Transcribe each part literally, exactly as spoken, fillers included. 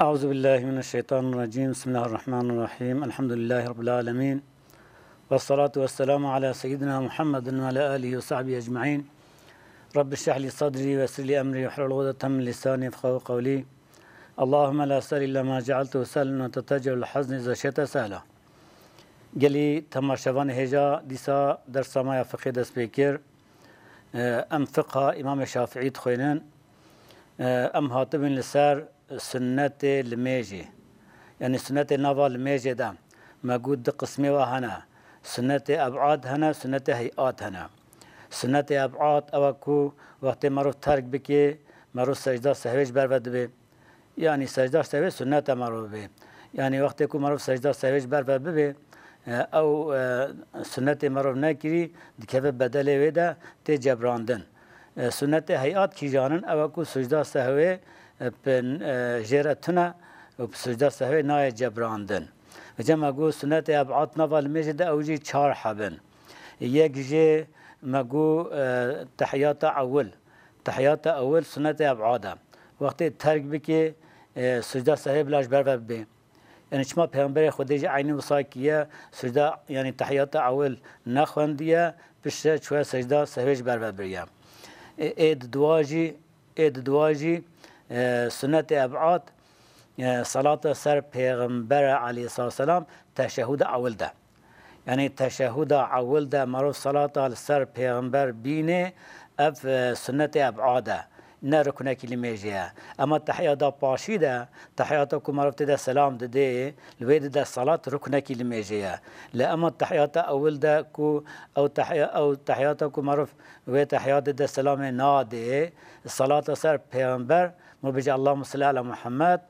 أعوذ بالله من الشيطان الرجيم. بسم الله الرحمن الرحيم. الحمد لله رب العالمين. والصلاة والسلام على سيدنا محمد وعلى آله وصحبه أجمعين. رب اشرح لي صدري ويسر لي أمري واحلل عقدة من لساني يفقهوا قولي. اللهم لا سهل إلا ما جعلته سهلا وأنت تجعل الحزن إذا شئت سهلا. Gelî temaşevanê hêja, dîsa dersa me ya fiqhê dest pê kir. Em fiqha Îmamê Şafiî dixwînin. Em hatibin li ser sunnetê limêjê. Yanî sunnetê nava limêjê de me got du qismê wa hene. Sunnetê eb'ad hene, sunnetê hey'at hene. Sunnetê eb'ad ew e ku wextê merov terk bike, merov secda sehwê ji ber ve dibe. Yanî secda sehwê sunnet e merov bê. Yanî wextê ku merov secda sehwê ji ber ve bibe, e, ew, e, sunnetê merov nekirî, dikeve bedelê wê de, tê cebrandin. E, sunnetê heyat kîjan in? Ew e ku sucda sehwê, e, pin, e, jê re tune û bi sucda sehwê nayê cebrandin. Vêca me got sunnetê eb'ad nava limêjê de ew jî çar heb in. Yek jê me got, e, tehiyata ewil. Tehiyata ewil sunnetê eb'ad e. Wextê terk bike, e, sucda sehwê bila ji ber ve bibe. Yanî çima Pêxemberê Xwedê jî eynî wisa kiriye, sucda, yanî tehiyata ewil nexwendiye, piştre çûye secda sehwê ji ber ve biriye. Ê, ê di dua jî, ê di dua jî, e, sunnetê eb'ad, e, salata ser Pêxember aleyhissalatu vesselam teşehhuda ewil de. Yanî teşehhuda ewil de merov salata li ser Pêxember bîne, ev, e, sunnetê eb'ad e. Ne ruknekî limêjê ye. Ema tehiyata paşî de, tehiyata ku merov tê de selam didê, li wê dide salat ruknekî limêjê ye. Lê ema tehiyata ewil de ku ew tehiya-, ew tehiyata ku merov wê tehiyatê de selamê nadê, salata ser Pêxember, merov bêje Allahümme salli ala Muhammed,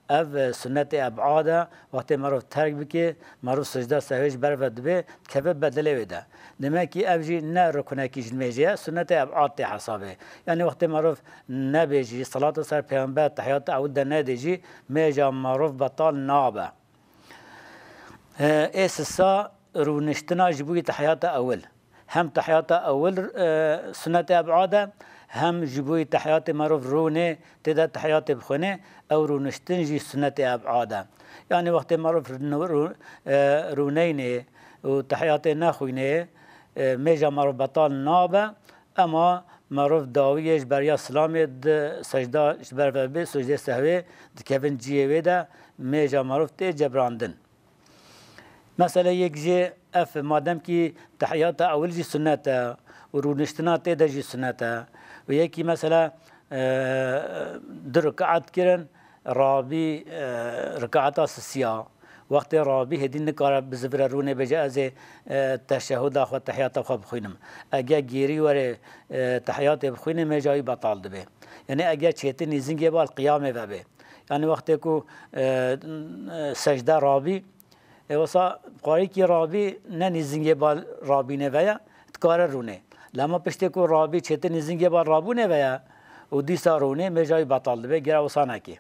ev, e, sunnetê eb'ad e, wextê merov terk bike, merov sicda sehwê ji ber ve dibe, dikeve bedelê wê de. Demekî ev jî ne ruknekî ji limêjê ye, sunnetê eb'ad tê hesabê. Yanî wextê merov nebê jî, salata ser Pêxember, tehiyata ewil de nedê jî, mêja merov betal nabe. E, ê sisa rûniştina ji bo tehiyata ewil. Hem tehiyata ewil, e, sunnetê eb'ad e, hem ji bo tehiyatê merov rûnê, tê de tehiyatê bixwîne, ew rûniştin jî sunnetê eb'ad e. Yanî wextê merov rû-, rû-, e, rûneynê û tehiyatê nexwîne, e, mêja merov betal nabe, ema merov dawiyê ji beriya silamê di secda ji ber ve bê, secdê sehwê dikevin cihê wê de, mêja merov tê cebrandin. Mesela yek jê ev, madem kî tehiyata ewil jî sunnet e û rûniştina tê de jî sunnet e û yekî mesela, e, du rikaat kirin, rabî, e, rikaata sisiya, wextê rabî hêdî nikare bizivire rûnê bêje ez ê, e, teşehuda xwe, tehiyata xwe bixwînim. Ege gêrî were, e, tehiyatê bixwîne, mêja wî betal dibe. Yanî ege çêtin nîzingê ba li qiyamê ve bê. Yanî wextê ku, e, secde rabî, e, wisa qarîkî rabî ne nîzingê ba rabînê ve ye, dikare rûnê. Lema piştê ku rabî çêtir nîzingê ba rabûnê ve ye û dîsa rûnê, mêja wî betal dibe, gera wisa nekê.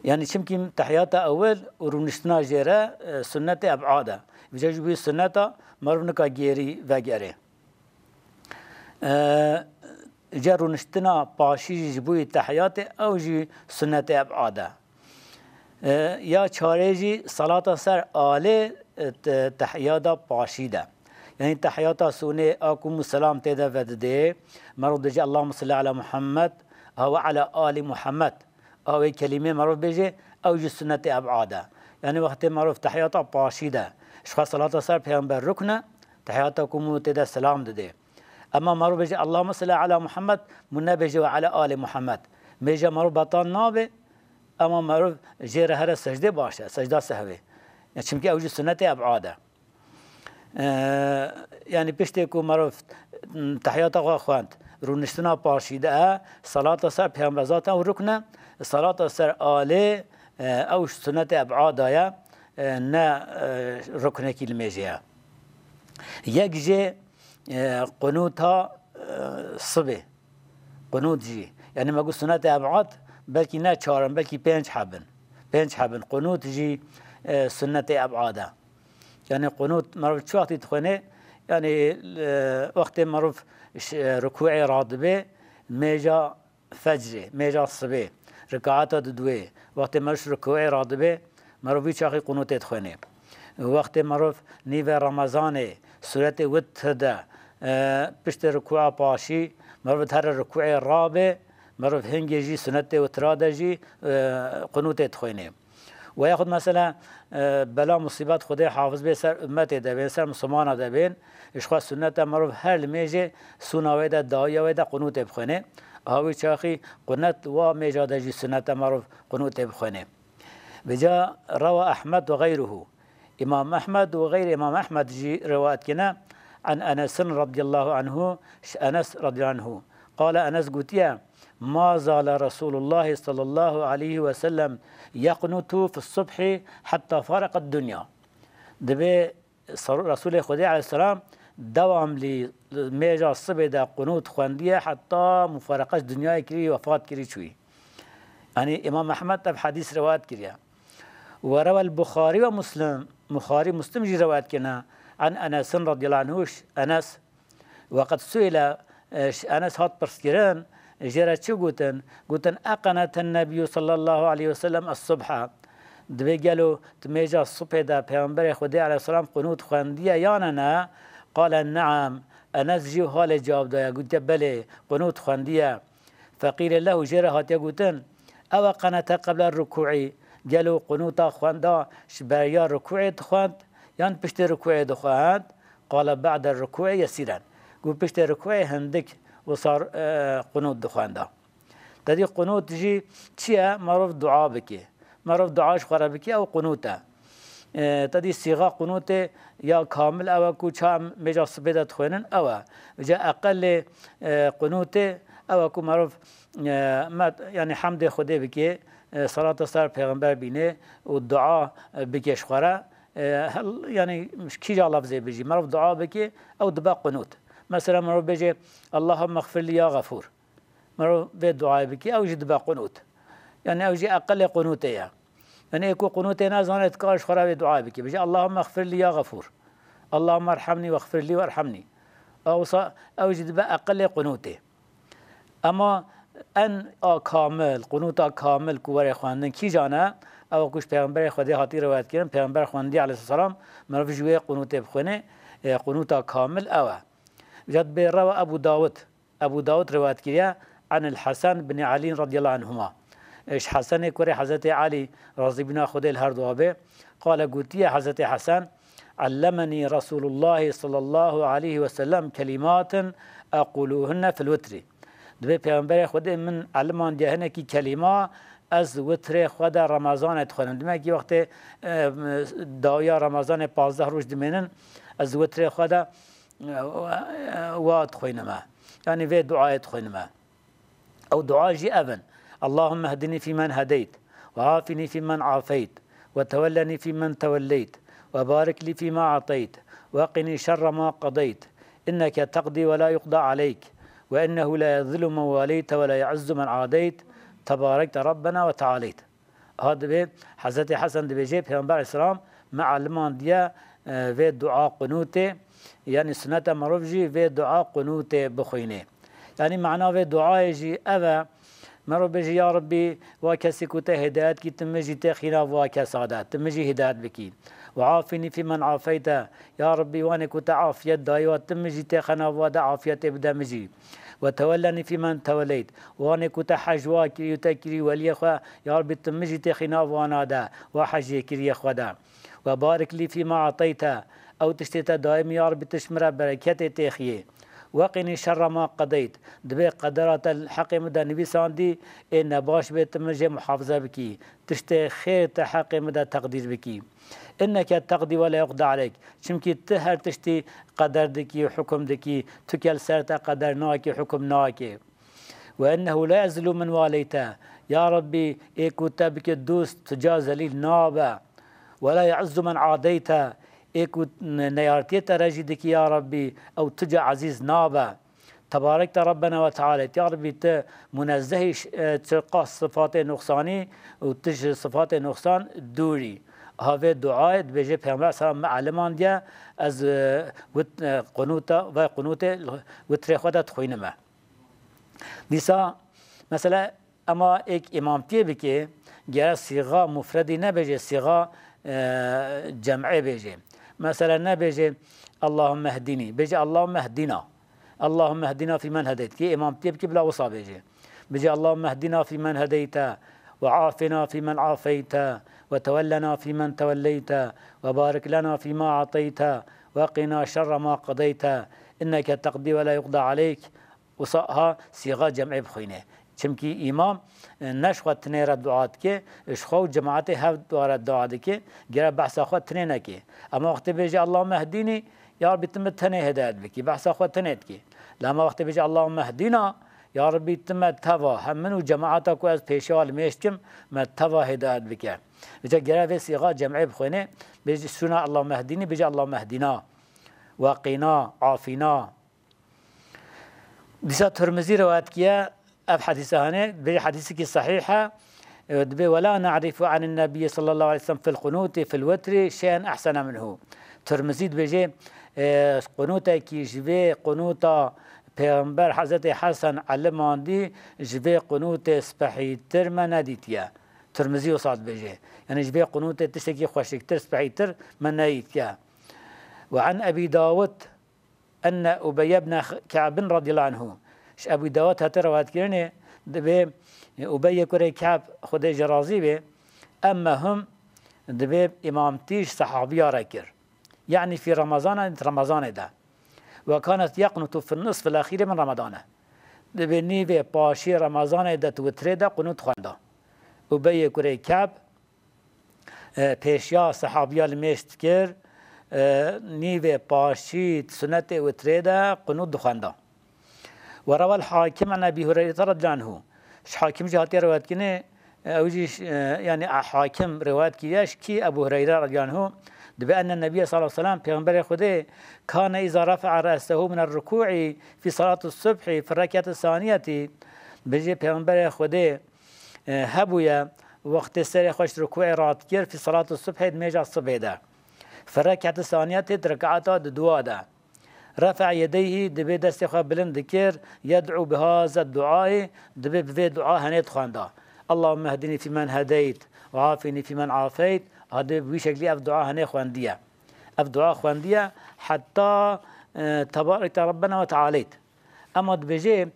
Yanî çimkî tehiyata ewil û rûniştina jê re, e, sunnetê eb'ad e. Vêca ji bo sunneta merov nika gêrî vegere. E, Ca rûniştina paşî jî ji bo tehiyatê, ew jî sunnetê eb'ad e. E, ya çarê jî salata ser alê, e, te-, tehiyata paşî de. Yanî tehiyata sonê a ku mû selam tê de vedidê, merov dibêje Allahümme salli ala Muhammed, ha we ala alî Muhammed. A wê kelîmê merov bêje, ew jî sunnetê eb'ad e. Yanî wextê merov tehiyata paşî de, ji xwe salata ser Pêxember rukn e, tehiyata ku mû tê de selam didê. Ema merov bêje Allahümme salli ala Muhammed, mû nebêje we ala alî Muhammed. Mêja merov betal nabe, ema merov jê re here secdê baş e, secda sehwê. Ya çimkî ew jî sunnetê eb'ad e. Ee, Yanî piştê ku merov, m, tehiyata xwe xwend, rûniştina paşî de e, salata ser Pêxember zaten ew rukn e, salata ser alê, e, ew sunnetê eb'ada ye, e, ne, e, ruknekî limêjê ye. Yek jê, e, qunuta, e, sibê. Qunût jî, yanî me got sunetê eb'ad, belkî ne çar in, belkî pênc heb in. Pênc heb in. Qunût jî, e, sunnetê eb'ad e. Yanî qunût merov çi wextî dixwêne? Yanî, e, wextê merov ş-, e, rukûê radibe, mêja fecrê, mêja sibê. Rikaeta dudwê, wextê merov ji rikûê radibe, merov vî çaxî qunûtê dixwêne. Wextê merov nîve Remezanê, sûretê witr de, e, piştê rikûa paşî, merov dihere rikûê rabe, merov hingê jî sunetê witra de jî, e, qunûtê dixwêne. Ve yaxud mesela, e, bela musîbet Xwedê hafiz bê ser ummetê de bên, ser misilmana de bên, ji xwe sunnet e merov her limêjê sûna wê de, dawiya wê de qunûtê bixwêne. Aha wî çaxî qunet wa mêja de jî sunnet e merov qunûtê bixwêne. Vêca rewa Ehmed ve geyruhu. Îmam Ehmed û xeyrê Îmam Ehmed jî rewayet kine. An Enesin radiyallahu anhu, ji Enes radiyallahu anhu. Qale Enes gotiye, "Ma zale Resulullah sallallahu aleyhi ve sellem yeqnutu fi subhi hatta faraqet dunya." Dibê Resulê Xwedê aleyhisselam dewamlî mêja sibê de qunût xwendiye heta mufareqet dinyayê kirî, wefat kirî çûyî. Yanî Îmam Ehmed ev hedîs rewayet kiriye. Ve rewel Buxarî ve Muslim, Buxarî Muslim jî rewayet kirine. An Enesin radiyallahu anhu, Enes, weqet suîle, e, ji Enes hat pirskirin, jê re çi gotin? Gotin, "Eqeneten Nebiyyû sallallahu aleyhi ve sellem es-subha." Dibê gelo di mêja subhê de Pêxemberê Xwedê aleyhisselam qunût xwendiye yan ne? Qale, "Neam." Enes jî halê cewab daye, gotiye, "Belê, qunût xwendiye." Feqîlê lehu jê re hatiye gotin, "Ew qenete qebla rukûî, gelo qunûta xwenda ji beriya rukûê dixwend, yan piştê rukûê dixwend?" Qale, "Ba'de rukûê yesîren." Got, "Piştê rukûê hindik wisa, e, qunût dixwenda." Tedî qunût jî çi ye? Merov dua bike. Merov dua ji xwe re bike, ew qunût e. E, tedî sîxa qunûtê ya kamil ew e ku çawa mêja sibê de dixwênin, ew e. Vêca eqelê, e, qunûtê ew e ku merov, e, me, yanî hemdê Xwedê bike, e, salata ser pêxember bîne û dua, e, bike ji xwe re. E, hel-, yanî kîja lafzê bijî, merov dua bike, ew dibe qunût. Mesela merov bêje, "Allahümme xfirli ya Gafûr." Merov vê duayê bike, ew jî dibe qunût. Yanî ew jî eqilê qunûtê ye. Yanî ê ku qunûtê nezane, dikare ji xwe re vê duayê bike. Bêje, "Allahümme xfirli ya Gafûr. Allahümme erhamni ve xfirli ve erhamni." Ew sa-, ew jî dibe eqilê qunûtê. Ema en a kamil, qunûta kamil ku were xwendin kîjan e? Ew ku ji Pêxemberê Xwedê hatî rewayet kirin, Pêxember xwendiye aleyhisselam, merov ji wê qunûtê bixwîne, e, qunûta kamil ew e. Jad bê rewa Ebu Dawud. Ebu Dawud rewayet kiriye, Anil Hasan bin Ali radiyallahu anhuma. Ji Hasanê kurê Hezretê Ali, razîbûna Xwedê li her dua be, qale gotiye Hezretê Hasan, "Ellemenî Resulullah sallallahu aleyhi ve sellem kelimatin ekuluhunne fil witri." Dibê Pêxemberê Xwedê min elimandiye hinekî kelîma, ez witrê xwe de Remezanê dixwînim. Demek ki wextê, e, dawiya Remezanê pazdeh roj dimênin, ez witrê xwe de wa dixwînime. Yanî vê duayê dixwînime. Ew dua jî ev in. Allahümme hdini fîmen hedeyt, ve afini fîmen afeyt, ve tewelleni fîmen tewelleyt, ve barik li fîma ateyt, ve qini şerre ma qadeyt. İnneke teqdi ve la yuqda aleyk, ve innehu la yezillu men valeyte ve la yu'izzu men adeyt. Tebarekte Rabbena ve tealeyt. Ha dibê Hezretê Hesen dibêje, Pêxember aleyhisselam me elimandiye, e, vê dua qunûtê, yanî sunete merov jî vê dua qunûtê bixwînê. Yanî mana vê duayê jî ev e, merov bêje, Ya Rabbî, wa kesî ku te hidayet kî, tu min jî tê xîna va kesa de, tu min jî hidayet bikî. Ve afînî fîmen afeyte, Ya Rabbî, wanê ku te afiyet dayî wa, tu min jî tê xîna va de afiyetê bide min jî. Ve tewelleni fîmen tewelleyt, wanê ku te hej wa kirî û te kirî weliyê xwe, Ya Rabbî, tu min jî tê xîna vana de, wa hejê kiriyê xwe de. Ve barik lî fîma ateyte, ew tiştê te dayî min, Ya Rabbî, tu ji min re bereketê têxiyê. Ve qînî şerra ma qedeyt, dibê qedera te li heqê min de nivîsandî, ê nebaş bê tu min jê muhafize bikî, tiştê xêr te heqê min de teqdîr bikî. Inneke teqdî ve la yuqda aleyk, çimkî tu her tiştî qeder dikî û hukum dikî, tu ke li ser te qeder nake, hukum nake. Ve ennehu la yezlu min valeyte. Ya Rabbî, ê ku te bike dost, tu ca zelîl nabe. Ve la ye'izzu men adeyte. Ê ku neyartiyê te re jî dikî, ya Rabbî, ew tu ca ezîz nabe. Tebarekte Rabbena ve tealeyt. Ya Rabbî, tu munezzehî, e, çiqa sifatê nuqsanî û tu ji sifatê nuqsan dûrî. Ha vê duayê dibêje Pêxember selam me elimandiye, ez, e, wit, e, qunûta, vay qunûtê witrê xwe de dixwînime. Dîsa, mesela, Ema êk îmamtiyê bike, gere sîxa mufredî nebêje, sîxa, e, cem'ê bêje. Mesela nebêje, "Allahümme hdini", bêje, "Allahümme hdina". "Allahümme hdina fîmen hedeyt." Kê îmamtiyê bike bila wisa bêje. Bêje, "Allahümme hdina fîmen hedeyte, ve afina fîmen afeyte, ve tewellena fîmen tewelleyte, ve barik lena fîma ateyte, ve qina şerra ma qedeyte, inneke teqdî ve la yuqda aleyk." Wisa ha sîxa cem'ê bixwîne. Çimkî îmam, e, ne ji xwe tinê re dua dike, ji xwe û cemaetê hev dua re dua dike, gere behsa xwe tinê neke. Ema wextê bêje, "Allahümme hdini", ya Rabbî tu min tenê hidayet bikî, behsa xwe tenê dike. Lema wextê bêje, "Allahümme hdina", ya Rabbî tu me teva, hem min û cemaeta ku ez pêşiya li mêj dikim, me teva hidayet bike. Vêca gere vê sîxa cem'ê bixwêne, bêje şûna "Allahümme hdini", bêje "Allahümme hdina", "Ve qina", "Afina". Dîsa Tirmizî rewayet kiye ev hedîse hene, dibêje hedîsekî sehîh e, e, dibê, "Ve la na'rifu anin nebiyyi sallallahu aleyhi ve sellem fil qunuti fil witri şey'en ehsene minhu." Tirmizî dibêje, e, qunutekî ji vê qunuta Pêxember Hezretê Hesen Elî mandî ji vê qunutê spehîtir me nedîtiye. Tirmizî wisa dibêje. Yanî ji vê qunutê tiştekî xweşiktir, spehîtir me nedîtiye. Ve an Ebî Dawud enne Ubey ibn Ka'bin radiyallahu anhu. Ji Ebû Dawud hate rewayetkirinê, dibê Ubeyê kurê Ka'b, Xwedê jê razî bê, emmehum, dibê îmamtî ji sehabiya re kir. Yanî fî Remezana, Remezanê de. Ve kanet yeqnutu fin nisfil exîrî min Remedane. Dibê nîvê paşî Remezanê de tu witrê de qunût xwenda. Ubeyê kurê Ka'b, e, pêşiya sehabiya li mêj dikir, e, nîvê paşî sunetê witrê de qunût dixwenda. Ve rewel Hakim an Ebî Hureyre radiyallahu anhu. Ji Hakim jî hatiye rewayetkirinê, e, ew jî, e, yanî, e, Hakim rewayet kiriye ji kî? Ebû Hureyre radiyallahu anhu. Dibe enne Nebiyye sallallahu aleyhi ve sellem, Pêxemberê Xwedê, kane îza refa'a re'sehu min er-rukû'i fî salatu subhi fi rek'ati saniyeti. Dibêje Pêxemberê Xwedê, e, hebûye, wextê serê xwe ji rukûê radikir, fî salatu subhê, di mêja sibhê de. Fi rek'ati saniyetê, di rek'ata di dua de. Refa'a yedeyhi, dibê destê xwe bilind dikir, yed'u bi haza duayê, dibê bi vê dua henê dixwenda. Allahümme hdini fîmen hedeyt, ve afini fîmen afeyt, ha dibê bi wî şeklî ev dua henê xwendiye. Ev dua xwendiye, heta, e, tebarekte Rabbena ve tealeyt. Ema dibêje,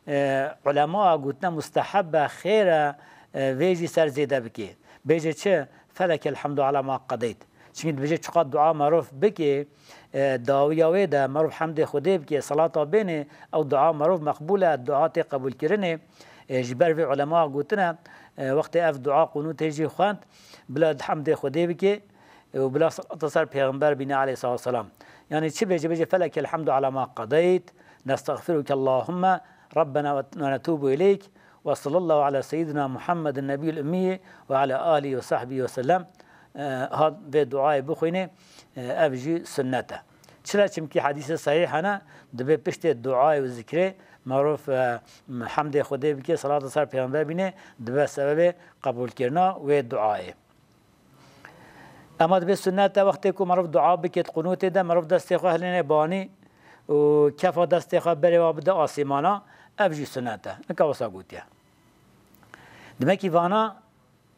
e, ulema gotine musteheb e, xêr e, e, vê jî ser zêde bike. Bêje çi? Felekel hemdu ala ma qedeyt. Çimkî dibêje çiqas dua merov bike, e, dawiya wê de merov hemdê Xwedê bike, selata bêne, ew dua merov meqbûl e, dua tê qebûlkirinê. E, ji ber vê ulema gotine, e, wextê ev dua qunûtê jî xwend, bila hemdê Xwedê bike, û bila salata ser Pêxember bîne aleyhissalatu vesselam. Yanî çi bêje, bêje, "Felekel hemdu ala ma qadeyt, nestexfiruke Allahümme, Rabbena ve, ve netubu ileyk, ve sallallahu ala seyyidina Muhammedin nebiyil ümmiyyi ve ala alihi ve sahbihi ve sellem." E, ha vê duayê bixwîne, e, ev jî sunnet e. Çira? Çimkî hedîsê sahîh hene, dibê piştê duayê û zikrê merov, e, hemdê Xwedê bike, salata ser Pêxember bîne, dibe sebebê qebûlkirina wê duayê. Ema dibê sunnet e, wextê ku merov dua bike di qunûtê de, merov destê xwe hilêne banî û kefa destê xwe berê wa bide asîmana, ev jî sunnet e. Nika wisa gotiye. Dimekî vana,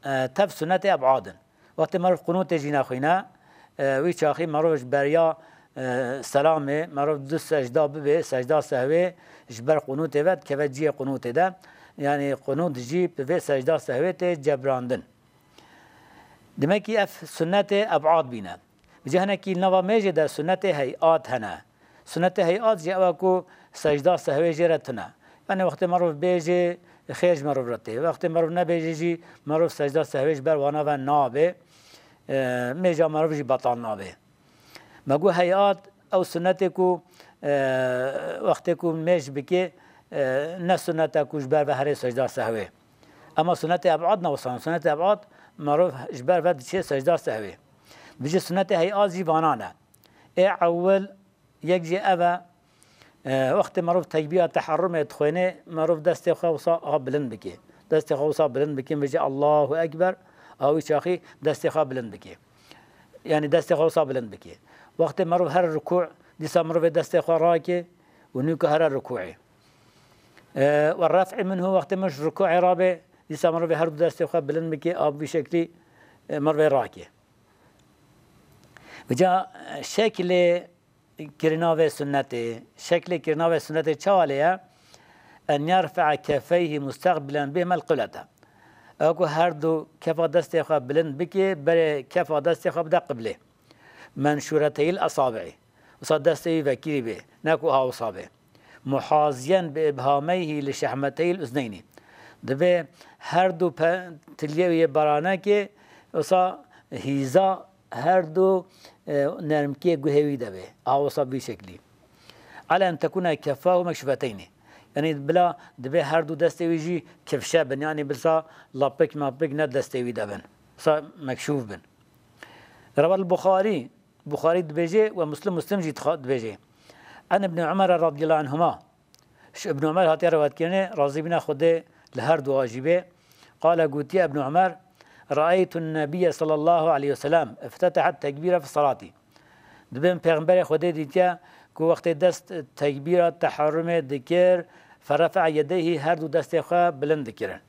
e, tev sunnetê eb'ad in. Wextê merov qunûtê jî nexwîne, e, wî çaxî merov ji beriya, e, selamê, merov du secda bibe, secda sehwê ji ber qunûtê ve dikeve cihê qunûtê de. Yanî qunût jî bi vê secda sehwê tê cebrandin. Dimekî ev sunnetê eb'ad bîne. Bi cih hinekî li nava mêjê de sunnetê hey'at hene. Sunnetê hey'at jî ew e ku secda sehwê jê re tune. Yanî wextê merov bêjê, xêr ji merov re tê. Wextê merov nebêjê jî, merov secda sehwê ji ber wana ve nabe. E, mêja merov jî betal nabe. Me got hey'at, ew sunnetê ku, e, wextê ku mêj bikê, e, ne sunnet e ku ji ber ve herê secda sehwê. Ema sunnetê eb'ad ne wisa, sunnetê eb'ad merov ji ber ve diçê secda sehwê. Bijî sunnetê hey'at jî vanan e. Ê ewil, yek jî ev e, e, wextê merov tekbîra teherrumê dixwêne, merov destê xwe wisa a bilind bike. Destê xwe wisa bilind bike, bêje, "Allahu Ekber", a wî çaxî destê xwe bilind bike. Yanî destê xwe wisa bilind bike. Wextê merov here rukû, dîsa mirovê destê xwe rake û nûka here rukûê. E, ve ref'i minhu, wextê min ji rukûê rabe, dîsa mirovê her du destê xwe bilind bike, a bi vî şeklî, e, mirovê rake. Vêca, e, şeklê kirina vê sunnetê, şeklê kirina vê sunnetê çawa lê ye? En yerfe'a kefeyhi mustaqbilen bihimel qiblete. Ew ku her du kefa destê xwe bilind bike, berê kefa destê xwe bide qiblê. Menşûreteyil esabi'î. Wisa destê wî vekirî bê, ne ku ha wisa bê. Muhaziyen bi ibhameyhî li şehmeteyil uzneynî. Divê her du pe-, tiliyê wî yê baranekê, wisa hîza her du, e, nermkê guhê wî de bê. A wisa bi vî şeklî. Ala en tekûne kefahu mekşufeteynî. Yanî bila divê her du destê wî jî kifşe bin. Yanî bisa lapik mapik ne destê wî de bin. Sa mekşûf bin. Rawal Buxarî, Buxarî dibêje we Muslim, Muslim jî dixa-, dibêje. An Ibn Umar radiyallahu anhuma. Ji Ibn Umar hatiye rewetkirinê, razîbîna Xwedê li her dua jî bê. Qale, gotiye Ibn Umar, "Raeytun Nebiyye sallallahu aleyhi ve sellem iftetehet tekbîre fi salatî." Dibên Pêxemberê Xwedê dîtiye ku wextê dest tekbîra teherrumê dikir, ferefe'a yedeyhi, her du destê xwe bilind dikirin.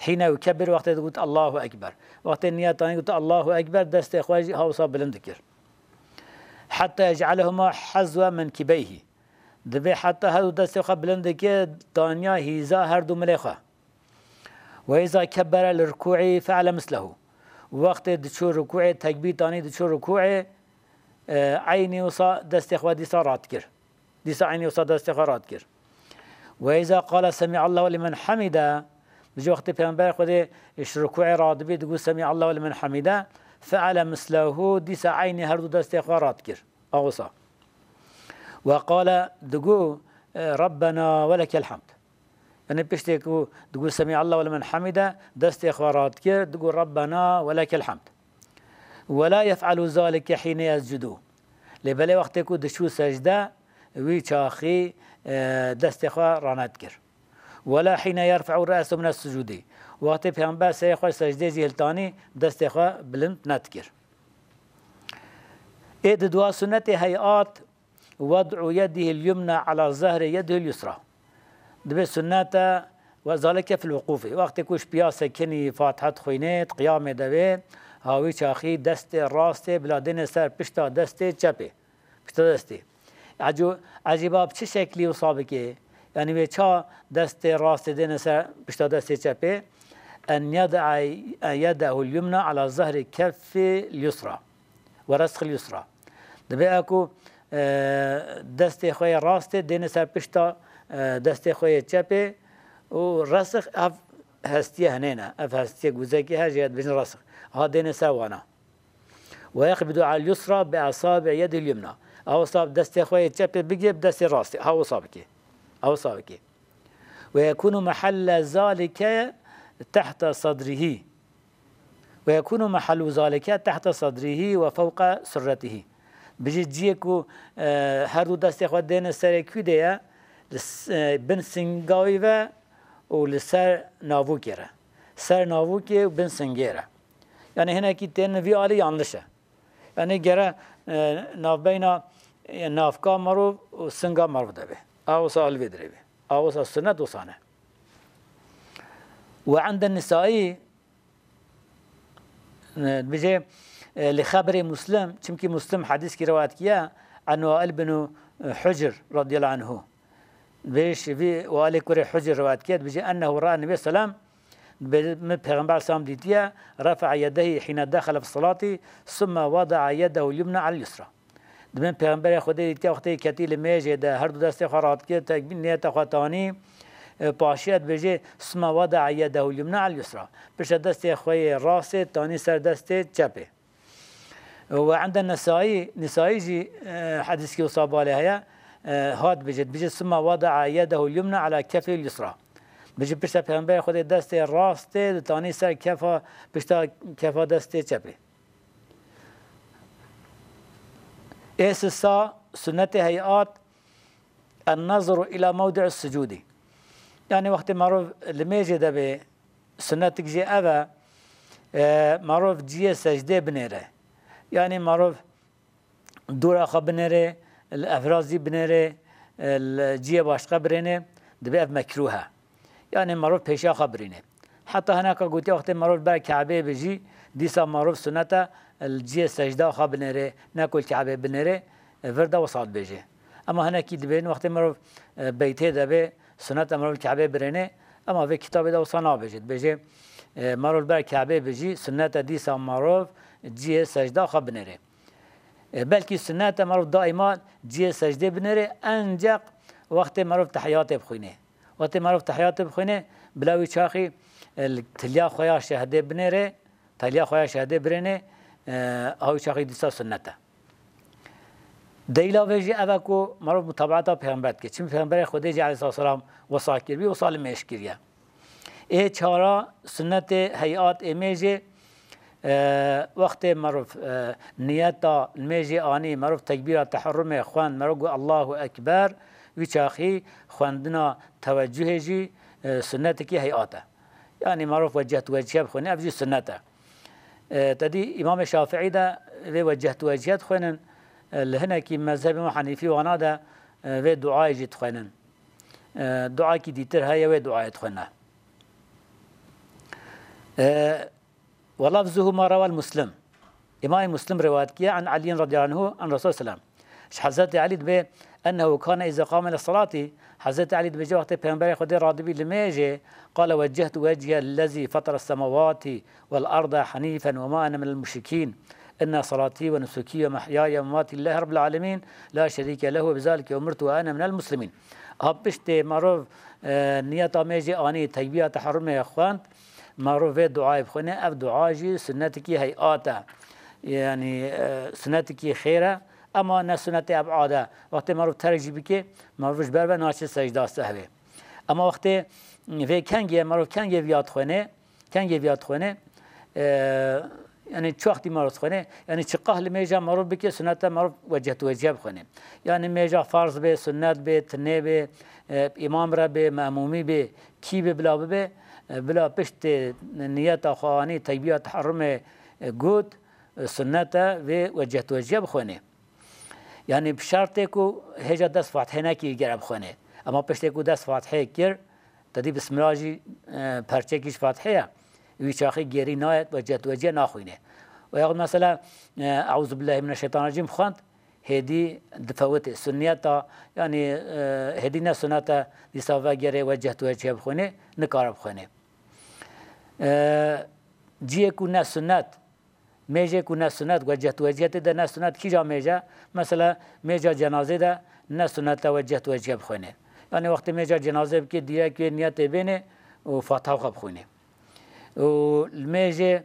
Hîne yukebbir, wextê digot Allahu Ekber. Wextê niyetanî got Allahu Ekber, destê xwe jî hawsa bilind dikir. Hetta yec'alehuma hazwa menkibeyhi. Divê heta her du destê xwe bilind dike, daniya hîza her du milê xwe. Ve îza kebbere li rukû'î fe'le mislehu. Wextê diçû rukû'ê, tekbîr tanî diçû rukû'ê, e, eynî wisa destê xwe dîsa radikir. Dîsa eynî wisa destê xwe radikir. Ve îza qale semi'allahu limen hamide. Bi jî wextê Pêxember Xwedê ji rukû'ê radibî, digot semi'allahu limen hamide, fe'le mislehu, dîsa eynî her du destê xwe radikir. A wisa. Ve qale, digo, e, Rabbena ve lekel hamd. Yanî piştê ku digo semi'allahu limen hamide, destê xwe radikir, digo Rabbena ve lekel hamd. Ve la yef'alu zalike hîne yescudu. Lê belê wextê ku diçû secde, wî çaxî, e, destê xwe ranedikir. Ve la hîne yerfe'u re'sehu mine sucudî. Wextê Pêxember serê xwe secdê jî hiltanî, destê xwe bilind nedikir. Ê di dua sunnetê heyat, wed'u yedihil yumna ala zehri yedihil yusra. Dibê sunnete ve zalike fil wuqûfê. Wextê ku ji piya sekinî, Fatiha dixwînê, di qiyamê de bê, ha wî çaxî destê rastê bila dêne ser pişta destê çepê. Pişta destê. Eco-, ecêba bi çi şeklî wisa bike? Yanî wê ça destê rastê dêne ser pişta destê çepê? En yed'a yedehul yumna ala zehri keffil yusra. Ve resxil yusra. Dibê eku, e, destê xwe yê rastê dêne ser pişta, e, destê xwe yê çepê û resix ev hestiye hinêne. Ev hestiye guzekî her jê dibêjin resix. Ha dêne ser wana. Ve yeqbidu al yusra bi asabi yedihil yumna. Ew wisa destê xwe yê çepê bigê bi destê rastê. Ha wisa bikê. Ew wisa bikê. Ve yekunu mahelle zalike tehta sadrihi. Ve yekunu mahallu zalike tehta sadrihi ve fewqa surretihi. Bijî ciyê ku, e, her du destê xwe dêne serê kû de ye, li s-, e, bin singa wî ve û li ser navûkê re. Ser navûkê û bin singê re. Yanî hinekî tên vî alî yanlış e. Yanî gere, e, navbeyna, e, navka merov û singa merov de be. A wisa li vê dirê be. A wisa sunnet wisa ne. Ve ende Nisai, e, dibêje, e, li xeberê Muslim, çimkî Muslim hedîskî rewayet kiye, an Wail bin, e, Hujr radiyallahu anhu. Dibêje vî Wailê kurê Hujr rewayet kiye, dibêje, ennehu ra'a Nebi selam, dibê min Pêxember selam dîtiye, refa'a yedeyhi hîne dexele fi salati, summe wada'a yedehu yumna al yusra. Dibên Pêxemberê Xwedê dîtiye wextê ketî li mêjê de her du destê xwe radikir, tekbîr niyeta xwe tanî, e, paşiya dibêje, suma wada'a yedehu yumna al yusra. Pişta destê xwe yê rastê tanî ser destê çepê. Ve ende Nesayî, Nisayî jî, e, hedîskî wisa balê heye, e, hat dibêje, dibêje, suma wada'a yedehu yumna ala kefil yusra. Dibêje, pişta Pêxemberê Xwedê destê rastê ditanî ser kefa, pişta kefa destê çepê. Ê sisa, sunnetê heyat, en-nazru ila mewdi'is sucûdî. Yanî wextê merov li mêjê de bê, sunnetik jê ev e, e, merov ciyê secdê binêre. Yanî merov dûra xwe binêre, li efrazî binêre, e, li ciyê başqa birêne. dibê ev mekrûh e. Yanî merov pêşiya xwe birîne. Heta hineka gotiye wextê merov ber Kebê be jî, dîsa merov sunet e li cihê secda xwe binêre, ne ku li Kebê binêre, e, vir de wisa dibêje. Ema hinekî dibên wextê merov, e, beytê de be, sunet e merov li Kebê birêne, ema vê kitabê de wisa nabêje. Dibêje, e, merov li ber Kebê be jî, sunet e dîsa merov cihê secda xwe binêre. E, belkî sunet e merov daîma cihê secdê binêre, enceq wextê merov tehiyatê bixwîne. Wextê merov tehiyatê bixwîne, bila wî çaxî, e, li tiliya xwe ya şehdê binêre, tiliya xwe ya şehdê birêne, e, ha wî çaxî dîsa sunet e. Delîla vê jî ev e ku merov mutabaeta Pêxember dike. Çimkî Pêxemberê Xwedê jî aleyhisselam wisa kiribî, wisa li mêj kiriye. Ê çara sunnetê heyat ê mêjê, e, wextê merov, e, niyeta mêjê anî, merov tekbîra teherrumê xwend, merov got Allahu Ekber, wî çaxî xwendina tewecuhê jî, e, sunnetekî heyat e. Yanî merov wecehtu wecihe bixwîne, ev jî sunnet e. E, tedî Îmamê Şafîî de vê wecehtu wecihe dixwînin, e, li hinekî mezhebê me Henîfî wana de, e, vê duayê jî dixwînin. E, duayekî dîtir heye, wê duayê dixwîne. E, Ve lafzuhu ma rawal Muslim. Îmamê Muslim rewayet kiye an Eliyyin radiyallahu anhu an Resul selam. Ji Hezretî Elî dibê, ennehu kane iza qame ila salatî, Hezretî Elî dibêje wextê Pêxemberê Xwedê radibî li mêjê, qale weccehtu wecihiyel lezî fetara semawatî vel arda henîfen ve ma ene minel muşrikîn. Inna salatî ve nusukî ve mehyaya ve mematî lillahî rabbil alemîn, la şerîke lehu ve bizalike umirtu ve ene minel muslimîn. Ha piştê merov, e, niyeta mêjê anî, tekbîra teherrumê xwend, merov vê duayê bixwîne, ev dua jî sunnetekî heyat e. Yanî, e, sunnetekî xêr e, ema ne sunnetê ebad e. Wextê merov terk jî bike, merov ji ber ve naçe secda sehvê. Ema wextê vê kengê, merov kengê viya dixwîne, kengê viya dixwîne, e, yanî çi wextî merov dixwîne, yanî çiqah li mêja merov bike, sunnet e merov wecehtu wecihe bixwîne. Yanî mêja farz be, sunnet be, tinê be, e, îmam re be, memûmî be, kî be bila bibe, e, bila piştê niyeta xwe anî, tekbîra teherrumê, e, got, e, sunnet e vê wecehtu wecihe bixwîne. Yanî bi şertê ku hêja dest Fatihê nekî gere bixwîne. Ema piştê ku dest Fatihê kir, te dî bismila jî, e, perçekî ji Fatihê ye. Wî çaxî gêrî nayet, wecehtu wecihe naxwîne. Û yaxud mesela, e, Eûzubillahimineşşeytanirracîm xwend, hêdî difewitê. Sunniyeta, yanî, e, hêdî ne sunnet e, dîsa vegere wecehtu wecihe bixwîne, nikare bixwîne. E, ciyê ku ne sunnet, mêjê ku ne sunet, wecehtu wecihe tê de ne sunet, kîja mêje? Mesela mêja cenazê de ne sunet e wecehtu wecihe bixwîne. Yanî wextê mêja cenazê bike, dîrek wê niyetê bêne û Fatiha xwe bixwîne. Û li mêjê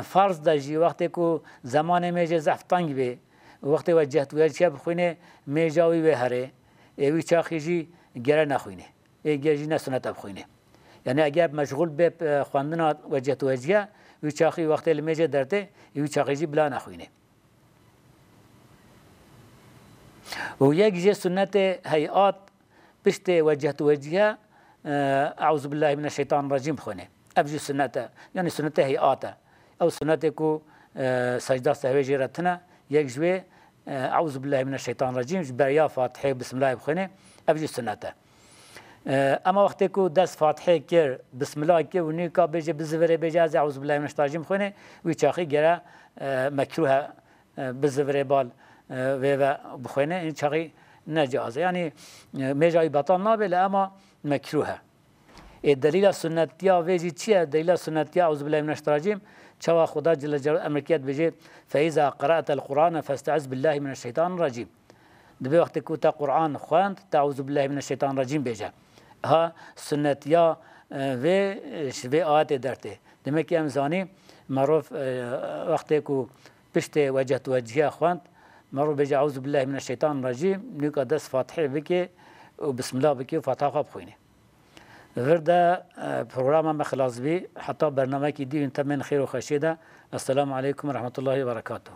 farz de jî wextê ku zemanê mêjê zehf teng bê, wextê wecehtu wecihe bixwîne, mêja wî wê herê, ê wî çaxî jî gere nexwîne. Ê gê jî ne sunet e bixwîne. Yanî eger meşxûl bê, e, xwendina wecehtu wecihe, wî çaxî wextê li mêjê dertê, wî çaxî jî bila nexwîne. Û yek jê sunnetê heyat piştê wecehtu wecihe, e, Eûzubillahimineşşeytanirracîm bixwîne. Ev jî sunnet e. Yanî sunnetê heyat e. Ew sunnetê ku, e, secda sehwê jê re tune, yek ji wê, e, Eûzubillahimineşşeytanirracîm, ji beriya Fatihê û Bismillahê bixwîne, ev jî sunnet e. E, ema wextê ku dest Fatihê kir, Bismillah kir û nîka bêje bizivirê, bêje ez ê Eûzubillahimineşşeytanirracîm bixwîne, wî çaxî gere, e, mekrûh e, e, bizivirê bal, e, vê ve bixwîne, hîn çaxî ne caiz e. Yanî, e, mêja wî betal nabe, lê ema mekrûh e. Ê delîla sunnetiya vê jî çi ye? Delîla sunnetiya, Eûzubillahimineşşeytanirracîm, çawa Xuda Celle Celaluhu emir kir dibêje, "Fe îza qera'tel Qur'ane festeiz billahi mineşşeytanirracîm." Dibê wextê ku te Qur'an xwend, te "Eûzubillahimineşşeytanirracîm" bêje. Ha sunnetiya, e, vê, e, ji vê ayetê dertê. Demek ki em zanî, merov, e, wextê ku piştê wecehtu wecihe xwend, merov bêje "Eûzubillahimineşşeytanirracîm", nûka dest Fatihê bike û Bismillah bike û Fatiha xwe bixwîne. Vir de, e, programa me xilas bî. Heta bernamekî dî hûn temên xêr û xweşiyê de. Esselamu aleykum ve rahmetullahi ve berekatuhu.